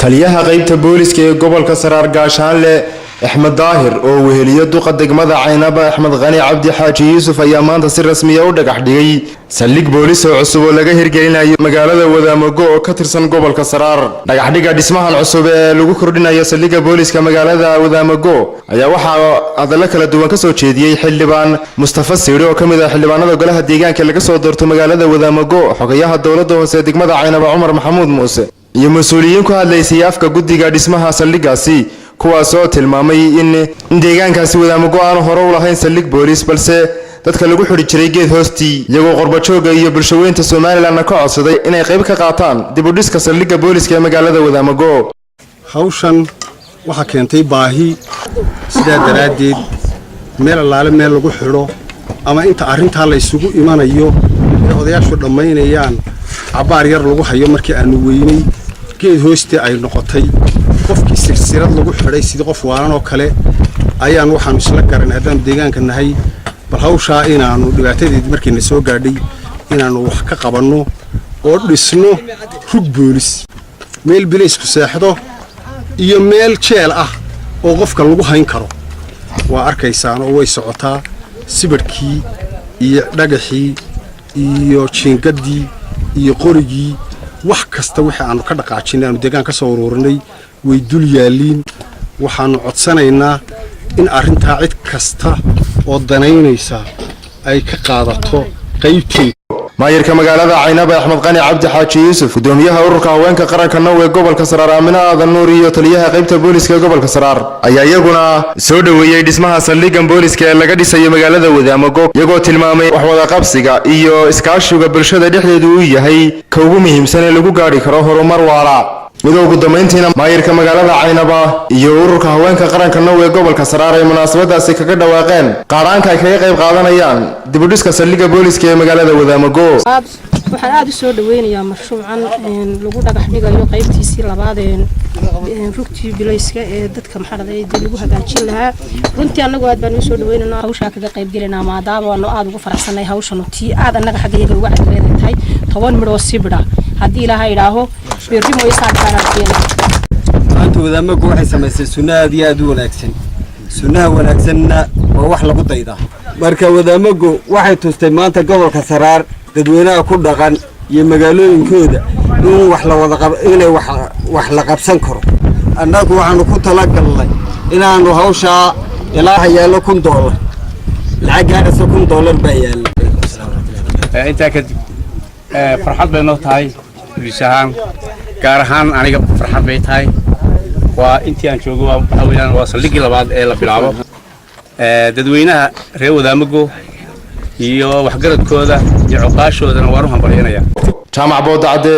Taliyaha qaybta booliska ee gobolka Saraar, Gaashaanle Axmed Daahir, oo weheliyo duqa degmada Caynaba, Axmed Qani Cabdi Xaaji Yuusuf, ayaa maanta si rasmiya u dhagax dhigay saldhig boolis oo cusub oo laga hirgelinayo magaalada Wadaamago oo ka tirsan gobolka Saraar. Dhagaxdhigga dhismahan cusub ee lagu kordhinayo saldhigga booliska magaalada Wadaamago ayaa waxaa hadallo kala duwan kasoo jeediyey Xildhibaan Mustafa Siidhi oo ka mid ah xildhibaanada golaha deegaanka laga soo doorto magaalada Wadaamago, xogayaha dowladda hoose degmada Caynaba, Cumar Maxamuud Muuse, iyo mas-uuliyiin ku hadlaysay afka guddiga dhismaha saldhiggaasi, kuwaas oo tilmaamay in deegaankaasi Wadaamago aanu hore u lahayn saldhig boolis, balse dadka lagu xidhi jiray geed hoostii, iyagoo qorbajooga iyo bulshaweynta Somalilandna ka codsaday inay qayb ka qaataan dib u dhiska saldhigga booliska ee magaalada Wadaamago. Hawshan waxaa keentay baahi. Sidaa daraaddeed, meel allaale meel lagu xidho ama inta arrintaa la isugu imanayo ee odayaashu dhammaynayaan cabbaar yar lagu hayo, markii aannu weynay, geed hoostii ay noqotay, qofkii silsilad lagu xidhay sidii qof waalan oo kale, ayaan waxaannu isla garanay, haddaannu deegaanka nahay, bal hawshaa inaannu dhibaatadeedii markiina soo gaadhay inaannu wax ka qabanno oo dhisno rug boolis, meel bilaysku seexdo iyo meel jeel ah oo qofka lagu hayn karo. Waa arkaysaan oo way socotaa. Sibidhkii iyo dhagaxii iyo jiingaddii iyo qorigii, wax kasta wixii aannu ka dhaqaajinay, aanu deegaan ka soo ururinay, way dul yaalliin. Waxaannu codsanaynaa in arrintaa cid kasta oo danaynaysa ay ka qaadato qaybteeda. Maayirka magaalada Caynaba, Axmed Qani Cabdi Xaaji Yuusuf, gudoomiyaha ururka haweenka qaranka Now ee gobolka Saraar, Aamino Aadan Nuur, iyo taliyaha qaybta booliska ee gobolka Saraar ayaa iyaguna soo dhoweeyey dhismaha saldhiggan booliska ee laga dhisayo magaalada Wadaamago, iyagoo tilmaamay wax wadaqabsiga iyo iskaashiga bulshada dhexdeedu uu yahay ka ugu muhiimsan ee lagu gaadhi karo horumar waara. Iyadoo ugu dambayntiina maayirka magaalada Caynaba iyo ururka haweenka qaranka Now ee gobolka Saraar ay munaasabadaasi kaga dhawaaqeen qaadhaanka ay kaga qayb qaadanayaan dibudhiska saldhigga booliska ee magaalada Wadaamago. Waxaan aada u soo dhaweynayaa mashruucan lagu dhagax dhigayo qaybtiisii labaad ee rugtii bilayska ee dadka, maxaa dhahday, dee lagu hagaajin lahaa. Runtii annagu aad baan usoo dhaweynanaa, hawshaa kaga qayb gelinaa, maadaama waanu aada ugu faraxsanay hawshanu tii aad annaga xagga iyaga uga cadweeday tahay. 10 midhoo sibidha haddii Ilaaha idhaaho, berri mooysaankaanaan keenaa. Maanta Wadaamagu waxay samaysay sunno aad iyo aad u wanaagsan. Sunnaha wanaagsanna waa wax lagu daydaa. Marka Wadaamagu waxay tustay maanta gobolka Saraar dadweynaha ku dhaqan iyo magaalooyinkooda in wax la wada inay wax la qabsan karo. Annagu waxaanu ku talagalnay inaannu hawshaa ilaaha yaallo $1000, lacag gaadhaysa $1000 baa yaalla. Intaa kadib, farxad bay noo tahay bulis ahaan, gaar ahaan aniga farxad bay tahay. Waa intii aan joogo, waxaa weeyaan waa saldhiggii labaad ee la bilaabo. Dadweynaha reer Wadaamago iyo waxgaradkooda iyo cuqaashoodana waan u hambalyaynaya. Jaamac Boodacadde.